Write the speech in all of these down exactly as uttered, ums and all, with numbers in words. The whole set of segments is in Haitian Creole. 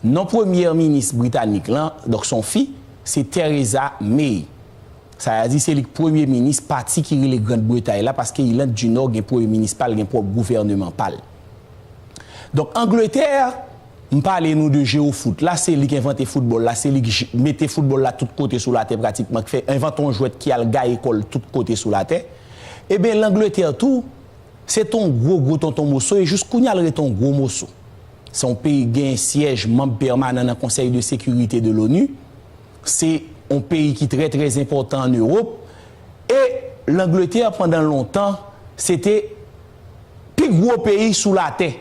Non premyè minis britanik lan, donk se yon fi, se Theresa May. Sa vle di se li k premye minis pati ki rele Grand Bretay la, paske Iland di Nò gen premye minis pa l, gen pwòp gouvèneman pa l. Donk Angletè, m pale nou de jewofout la, se li k envante foutbòl la, se li k j- mete foutbòl la tout kote sou latè pratikman, k fè envante yon jwèt ki al gaye kò l tout kote sou latè. Ebyen Langletè tou, se t on gwo gwo tonton moso e jis kounye a l ret on gwo moso. Se yon peyi k gen syèj manm pèmanan nan Konsèy de Sekirite de l'ONU. Se yon peyi ki trè trè enpòtan ann Ewòp. E Langletè pandan lontan se te pi gwo peyi sou latè.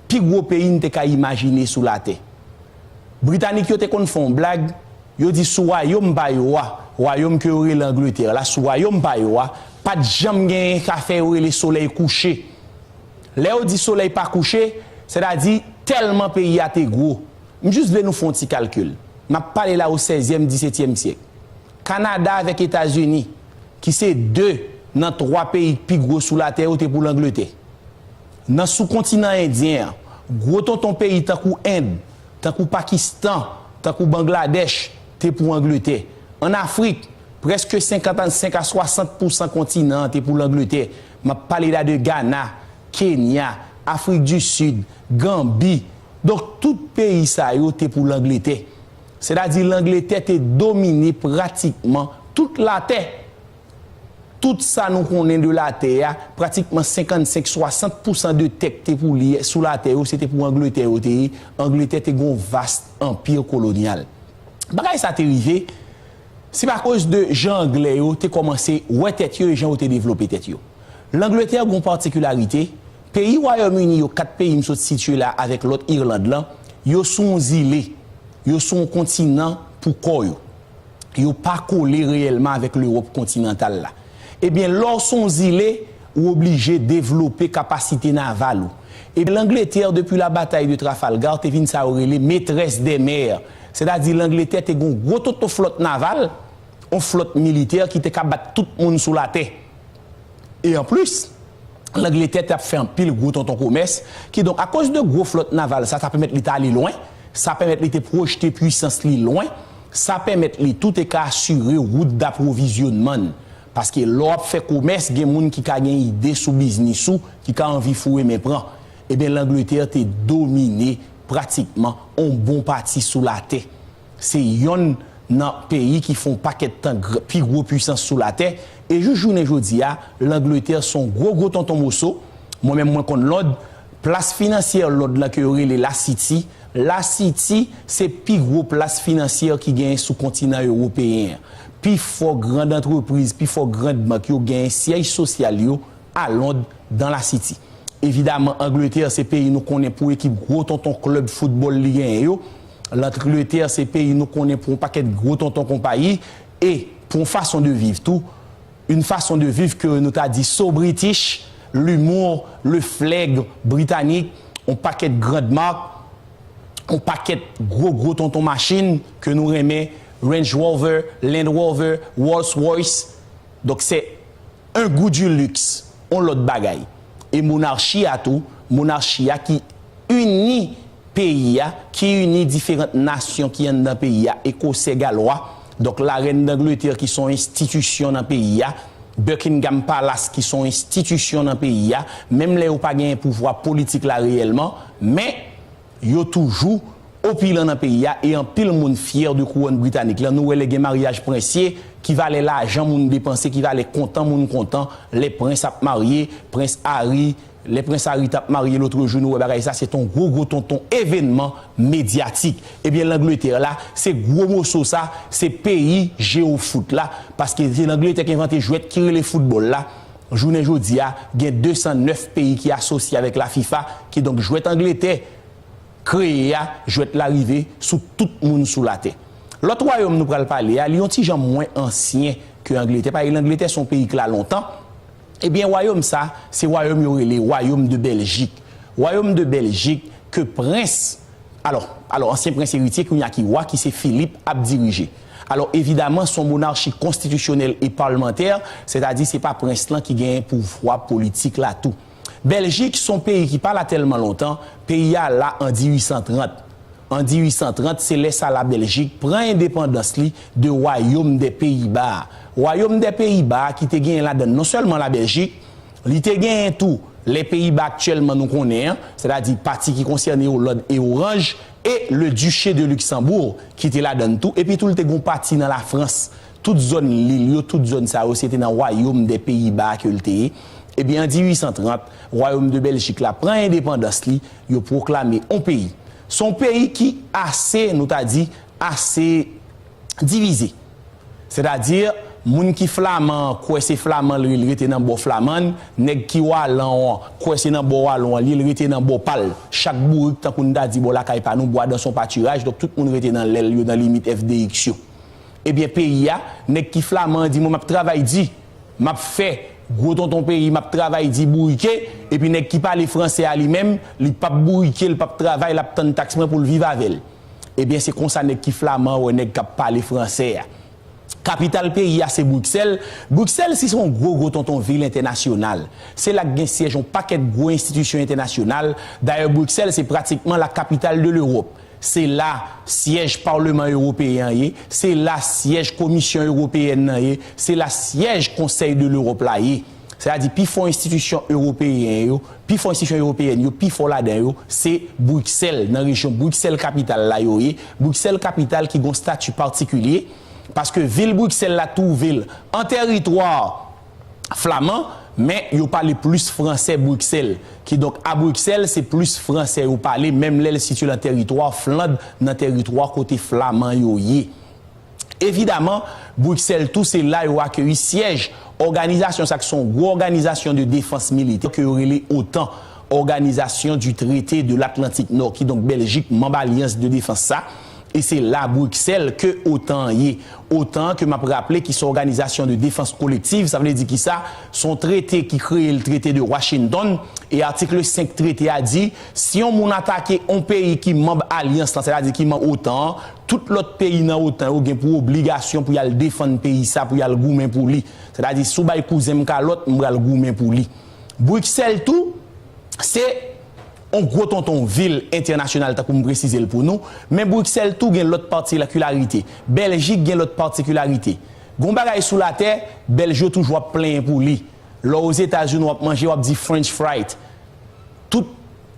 Pi gwo peyi n te ka imajine sou latè. Britanik yo te konn fè yon blag, yo di sou wayòm pa yo a, wayòm ke yo rele Angletè la, sou wayòm pa yo a, pa t janm genyen ka fè yo rele solèy kouche. Lè yo di solèy pa kouche, sètadi tèlman peyi a te gwo. M jis vle nou fè yon ti kalkil. M ap pale la o sèzyèm, disetyèm syèk. Kanada avèk Etazini, ki se de nan twa peyi k pi gwo sou latè yo, te pou Langletè. Nan sou kontinan endyen an, gwo tonton peyi tankou End, tankou Pakistan, tankou Bangladèch, te pou Angletè. Ann Afrik, prèske senkannsenk a swasant pousan kontinan an te pou Langletè. M ap pale la de Gana, Kenya, Afrik di Sid, Ganbi. Donk tout peyi sa yo te pou Langletè. Sètadi Langletè te domine pratikman tout latè. Tout sa nou konnen de latè a, pratikman senkannsenk, swasant pousan de tè k te pou li sou latè yo, se te pou Angletè yo te ye. Angletè te gen yon vas anpi kolonyal. Bagay sa te rive, se pa akoz de jan Anglè yo te kòmanse wè tèt yo e jan yo te devlope tèt yo. Langletè gen yon patikilarite, peyi Wayòm Ini yo, kat peyi m sot sitiye la avèk lòt Iland lan, yo sou yon zile, yo sou yon kontinan pou kò yo. Yo pa kole reyèlman avèk Lewòp kontinantal la. Ebyen, lè w sou yon zile, ou oblije devlope kapasite naval ou. Ebyen, Langletè, depi la batay de Trafalgar, te vin sa yo rele maîtresse des mers. Sètadi, Langletè te gen yon gwo tonton flòt naval, yon flòt militè ki te ka bat tout moun sou latè. E anplis, Langletè t ap fè anpil gwo tonton komès, kidonk, akoz de gwo flòt naval sa, sa pèmèt li t ale lwen, sa pèmèt li te pwojte pwisans li lwen, sa pèmèt li tou te ka asire wout dapwovizyonnman n. Paske lè w ap fè komès, gen moun ki ka gen ide sou biznis ou, ki ka anvi foure men pran. Ebyen, Langletè te domine pratikman yon bon pati sou latè. Se yonn nan peyi ki fè yon pakèt tan gr- pi gwo pwisans sou latè. E jis jounen jodi a, Langletè se yon gwo gwo tonton moso. Mwen menm, mwen konn Lond. Plas finansyè Lond lan ke yo rele Lasiti. Lasiti se pi gwo plas finansyè ki genyen sou kontinan ewopeyen an. Pifò gran antrepriz, pifò gran bank yo genyen syèj sosyal yo a Lond, dan Lasiti. Evidaman, Angletè se peyi nou konnen pou ekip gwo tonton klèb foutbòl li genyen yo. Langletè se peyi nou konnen pou yon pakèt gwo tonton konpayi. E pou yon fason de viv tou, une façon de vivre que nou ta di so British, l'humour, le flair britannique, yon pakèt grand mark, yon pakèt gwo gwo tonton machin ke nou renmen, Range Rover, Land Rover, Rolls Royce. Donk se un goût du luxe, yon lòt bagay. E monachi a tou, monachi a ki ini peyi a, ki ini diferan nasyon ki anndan peyi a, Ekosè, Galwa. Donk larèn d'Angletè ki se yon enstitisyon nan peyi a, Buckingham Palace ki se yon enstitisyon nan peyi a, menm lè yo pa genyen pouvwa politik la reyèlman, men yo toujou opilan nan peyi a e anpil moun fyè de kouwòn britanik lan. Nou wè lè gen maryaj prens ye, ki valè lajan moun depanse, ki valè kontan moun kontan, lè prens ap marye, prens Harry, lè prens Harry t ap marye lotrejou, nou wè bagay sa, se t on gwo gwo tonton evènman medyatik. Ebyen, Langletè la, se gwo moso sa, se peyi jewofout la, paske se Langletè ki envante jwèt ki rele foutbòl la. Jounen jodi a, gen de san nèf peyi ki asosye avèk la fifa, kidonk jwèt Angletè kreye a, jwèt la rive sou tout moun sou latè. Lòt wayòm nou pral pale a, li yon ti jan mwen ansyen ke Angletè, paske Langletè se yon peyi k la lontan. Ebyen, wayòm sa, se wayòm yo rele Wayòm de Bèljik. Wayòm de Bèljik ke prens, alò, alò, ansyen prens eritye, kounye a ki wa, ki se Filip, ap dirije. Alò, evidaman, se yon monachi konstitisyonèl e palmantè, sètadi se pa prens lan ki genyen pouvwa politik la tou. Bèljik se yon peyi ki pa la tèlman lontan, peyi a la an dizuit san trant. An dizuit san trant, se lè sa Labèljik pran endepandans li de Wayòm dè Peyiba. Wayòm dè Peyiba ki te genyen ladan l non sèlman Labèljik, li te genyen tou lè Peyiba aktyèlman nou konnen an, sètadi pati ki konsène Olland e Orange, e le Duché de Luxembourg ki te ladan l tou, epi tou li te gon pati nan Lafrans. Tout zòn lil yo, tout zòn sa yo, se te nan Wayòm dè Peyiba ke l te ye. Ebyen, an dizuit san trant, Wayòm de Bèljik la pran endepandans li, yo pwoklame on peyi. Se on peyi ki ase, nou ta di, ase divize. Sètadi, moun ki flaman an kwè se flaman l ye, l rete nan bò flaman l, nèg ki walon an kwè se nan bò walon an l ye, l rete nan bò pa l. Chak bourik, tankou n ta di bò lakay pa nou, bwa dan son patiraj, donk tout moun rete nan lèl yo, nan limit F D X yo. Ebyen, peyi a, nèg ki flaman an di, mwen, m ap travay di, m ap fè gwo tonton peyi, m ap travay di bourike, epi nèg ki pale fransè a li menm, li p ap bourike, li p ap travay, l ap tann taks mwen pou l viv avè l. Ebyen, se konsa nèg ki flaman an wè nèg k ap pale fransè a. Kapital peyi a se Briksèl. Briksèl se yon gwo gwo tonton vil entènasyonal. Se la k gen syèj yon pakèt gwo enstitisyon entènasyonal. Dayè, Briksèl se pratikman la capitale de l'Europe. Se la syèj Paleman Ewopeyen an ye, se la syèj Komisyon Ewopeyèn nan ye, se la syèj Konsèy de Lewòp la ye. Sètadi, pi fò enstitisyon ewopeyen yo, pi fò enstitisyon ewopeyèn yo, pi fò ladan yo, se Briksèl, nan rejyon Briksèl kapital la yo ye. Briksèl kapital ki gon stati patikilye, paske vil Briksèl la twouve l an tèritwa flaman, men yo pale plis fransè Briksèl. Kidonk, a Briksèl, se plis fransè yo pale, menm lè l sitiye nan tèritwa Fland, nan tèritwa kote flaman yo ye. Evidaman, Briksèl tou, se la yo akeyi syèj òganizasyon sa k se yon gwo òganizasyon de defans militè ke yo rele OTAN, Organisation du Traité de l'Atlantique Nord, kidonk Bèljik, manm alyans de defans sa, e se la Briksèl ke OTAN an ye. OTAN an, ke m ap raple, ki se yon òganizasyon de defans kolektiv, sa vle di ki sa? Se yon trete ki kreye l, trete de Washington, e atik senk trete a di, si yon moun atake yon peyi ki manm alyans lan, sètadi ki manm OTAN an, tout lòt peyi nan OTAN yo gen pou obligasyon pou y al defann peyi sa, pou y al goumen pou li. Sètadi, si w bay kouzen m kalòt, m pral goumen pou li. Briksèl tou, se yon gwo tonton vil entènasyonal, tankou m presize l pou nou, men Briksèl tou gen lòt patikilarite. Bèljik gen lòt patikilarite. Gon bagay sou latè, Bèlj yo toujou ap plenyen pou li. Lè w Ozetazini, w ap manje, w ap di French fry. Tout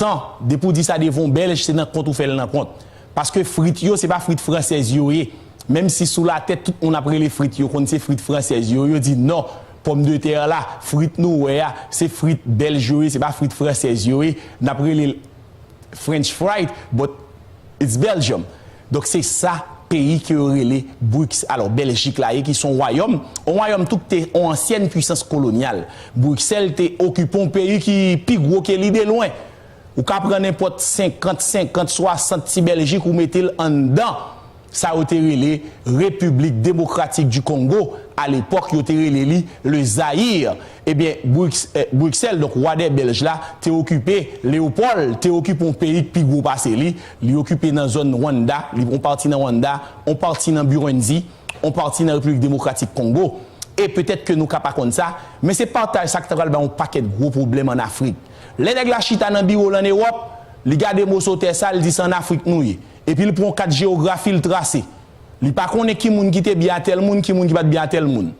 tan, depi w di sa devan yon Bèlj, se nan kont ou fè l nan kont. Paske frit yo, se pa frit fransèz yo ye. Menm si sou latè, tout moun ap rele frit, yo konn se frit fransèz yo, yo di non, pòmdetè la, frit nou wè a, se frit Bèlj yo ye, se pa frit fransèz yo ye. N ap rele l French fry, but it's Belgium. Donk, se sa peyi ke yo rele Briks-, alò, Bèljik la ye, ki se yon wayòm. Yon wayòm tou ki te yon ansyèn pwisans kolonyal. Briksèl te okipe yon peyi ki pi gwo ke li de lwen. Ou ka pran nenpòt senkant, senkant, swasant ti Bèljik, ou mete l anndan sa yo te rele Repiblik Demokratik di Kongo, a lepòk yo te rele li le Zaïre. Ebyen, Briks-, eh, Briksèl, donk wa dè Bèlj la, te okipe, Leyopòl te okipe yon peyi ki pi gwo pase li, li okipe nan zòn Rwanda, li yon pati nan Rwanda, yon pati nan Burundi, yon pati nan Repiblik Demokratik Kongo. E petèt ke nou ka pa konn sa, men se pataj sa ki ta pral bay yon pakèt gwo pwoblèm ann Afrik. Lè nèg la chita nan biwo l ann Ewòp, li gade moso tè sa, li di se ann Afrik nou ye. Epi l pran yon kat jewografi, l trase. Li pa konnen ki moun ki te byen a tèl moun, ki moun ki pa t byen a tèl moun.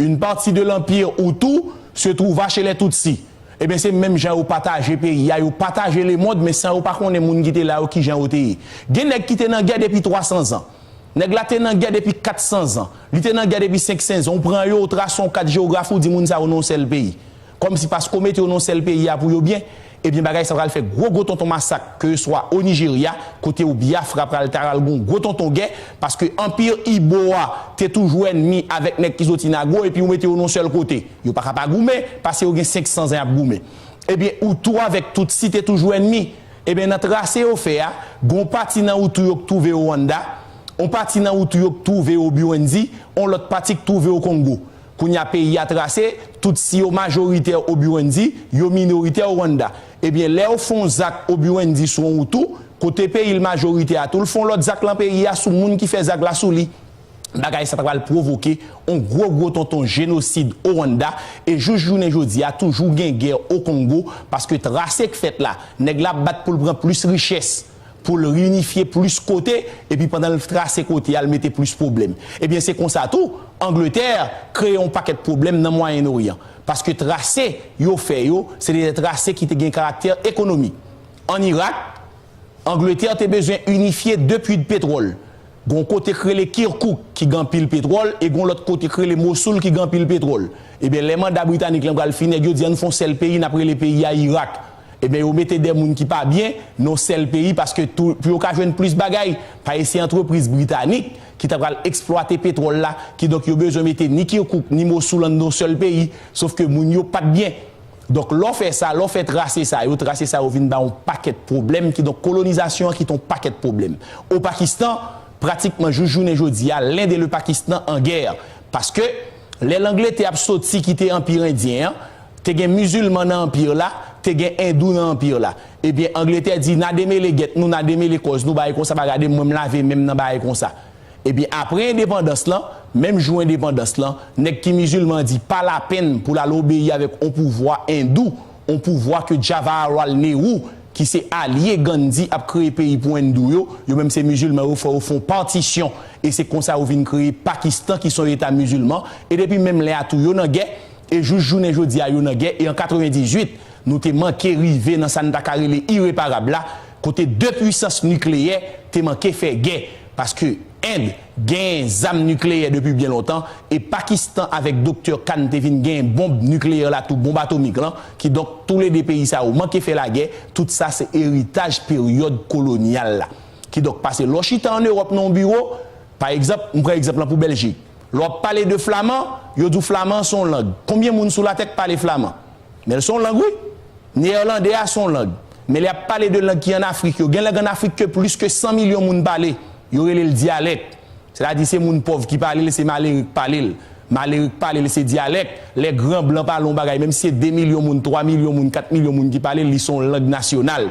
Une partie de l'empire Hutu se trouva chez les Tutsis. Ebyen, se menm jan yo pataje peyi a, yo pataje lemonn, men san yo pa konnen moun ki te la yo, ki jan yo te ye. Gen nèg ki te nan gè depi twa san zan. Nèg la te nan gè depi kat san zan. Li te nan gè depi senk san zan. Ou pran yo, ou trase yon kat jewografi, ou di moun sa yo nan yon sèl peyi. Kòmsi paske w mete yo nan yon sèl peyi a pou yo byen, ebyen, bagay sa pral fè gwo gwo tonton masak, ke swa o Nijerya, kote ou Byafra pral ta pral gon gwo tonton gè, paske Anpi Ibo a te toujou ènmi avèk nèg ki soti Nago, epi ou mete yo nan yon sèl kote. Yo pa ka pa goumen, paske yo gen senk san zan y ap goumen. Ebyen, Hutu avèk Tutsi te toujou ènmi. Ebyen, nan trase yo fè a, gon pati nan Hutu yo k twouve yo Rwanda, on pati nan Hutu yo k twouve yo Burundi, on lòt pati k twouve yo Kongo. Kounye a peyi a trase, Tutsi yo majoritè o Burundi, yo minoritè o Rwanda. Ebyen, lè yo fè yon zak o Burundi sou yon Hutu, kote peyi l majoritè a tou, l fè yon lòt zak lan peyi a sou moun ki fè zak la sou li. Bagay sa ta pral pwovoke yon gwo gwo tonton jenosid o Rwanda, e jous jounen jodi a, toujou gen gè o Kongo, paske trase k fèt la, nèg la ap bat pou l pran plis richès. pou l inifye plis kote, epi pandan l trase kote a, l mete plis pwoblèm. Ebyen, se konsa tou, Angletè kreye yon pakèt pwoblèm nan Mwayen Oryan. Paske trase yo fè yo, se de trase ki te gen karaktè ekonomik. Ann Irak, Angletè te bezwen inifye de pui de petwòl. Gon kote k rele Kirkouk ki gen anpil petwòl, e gon lòt kote k rele Mosoul ki gen anpil petwòl. Ebyen, lè manda britanik lan pral fini, nèg yo di, ann fè yon sèl peyi, n ap rele peyi a Irak. Ebyen, yo mete de moun ki pa byen nan yon sèl peyi, paske tou, pou yo ka jwenn plis bagay, paske se antrepriz britanik ki ta pral eksplwate petwòl la, kidonk yo bezwen mete ni Kirkouk ni Mosoul anndan yon sèl peyi, sof ke moun yo pa t byen. Donk, lè w fè sa, lè w fè trase sa yo, trase sa yo vin ba yon pakèt pwoblèm, kidonk kolonizasyon an kite yon pakèt pwoblèm. O Pakistan, pratikman jis jounen jodi a, l'Inde et le Pakistan en guerre. Paske, lè Langletè ap soti kite Anpi Endyen an, te gen mizilman nan anpi la, te gen endou nan anpi la. Ebyen, Angletè di, n a demele gèt nou, n a demele kòz nou, bagay konsa, pa gade mwen, m lave men m nan bagay konsa. Ebyen, apre endepandans lan, menm jou endepandans lan, nèg ki mizilman di pa lapenn pou l al obeyi avèk yon pouvwa endou, yon pouvwa ke Jawaharlal Nehru, ki se alye Gandhi, ap kreye peyi pou endou yo, yo menm se mizilman, yo fè yo fè yon patisyon, e se konsa yo vin kreye Pakistan, ki se yon eta mizilman, e depi menm lè a tou, yo nan gè, e jis jounen jodi a, yo nan gè, e an katrevendizuit, nou te manke rive nan sa n ta ka rele ireparab la, kote de pwisans nikleyè te manke fè gè, paske End genyen zam nikleyè depi byen lontan, e Pakistan avèk Doktè Khan te vin genyen bonb nikleyè la tou, bonb atomik lan, kidonk toulede peyi sa yo manke fè lagè, tout sa se eritaj peryòd kolonyal la. Kidonk, paske lè w chita ann Ewòp nan yon biwo, pa egzanp, m pran egzanp lan pou Bèljik. Lè w ap pale de flaman, yo di w flaman an se yon lang. Konbyen moun sou latè k pale flaman? Men l se yon lang, wi. Neyèlandè a se yon lang. Men lè y ap pale de lang ki ann Afrik yo, gen lang ann Afrik ke plis ke san milyon moun pale. Yo rele l dyalèk. Sètadi se moun pòv ki pale l, se malere k pale l. Malere k pale l, se dyalèk. Lè gran blan pale yon bagay, menm si se de milyon moun, twa milyon moun, kat milyon moun ki pale l, li se yon lang nasyonal.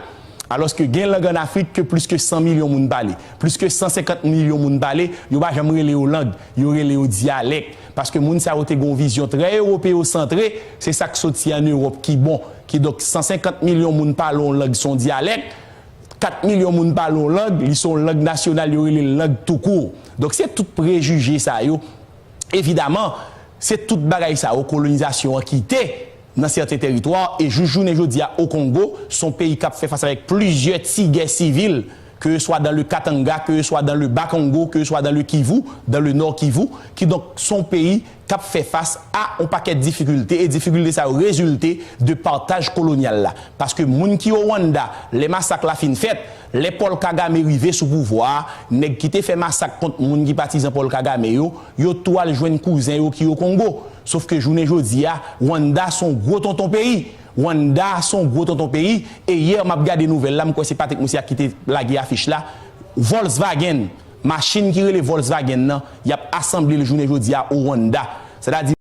Alòske gen lang ann Afrik ke plis ke san milyon moun pale. Plis ke san senkant milyon moun pale, yo pa janm rele yo lang, yo rele yo dyalèk. Paske moun sa yo te gen yon vizyon trè ewopeyosantre, se sa k soti ann Ewòp ki bon. Kidonk, san senkant milyon moun pale yon lang, se yon dyalèk, kat milyon moun pale yon lang, li se yon lang nasyonal, yo rele l lang toukou. Donk, se tout prejije sa yo. Evidaman, se tout bagay sa yo kolonizasyon an kite nan sèten tèritwa, e jis jounen jodi a, o Kongo, se yon peyi k ap fè fas avèk plizyè ti gè sivil, ke swa dans le Katanga, ke swa dans le Bas-Congo, ke swa dans le Kivu, dans le Nord Kivu, kidonk se yon peyi k ap fè fas a yon pakèt difikilte, e difikilte sa yo rezilte de pataj kolonyal la. Paske moun ki o Rwanda, lè masak la fin fèt, lè Paul Kagame rive sou pouvwa a, nèg ki te fè masak kont moun ki patizan Paul Kagame yo, yo tou al jwenn kouzen yo ki o Kongo. Sof ke jounen jodi a, Rwanda se yon gwo tonton peyi. Rwanda se yon gwo tonton peyi. E yè, m ap gade nouvèl la, m kwè se Patrick Moussac ki te lage afich la. Volkswagen, machin ki rele Volkswagen nan, y ap asanble l jounen jodi a o Rwanda. Sètadi,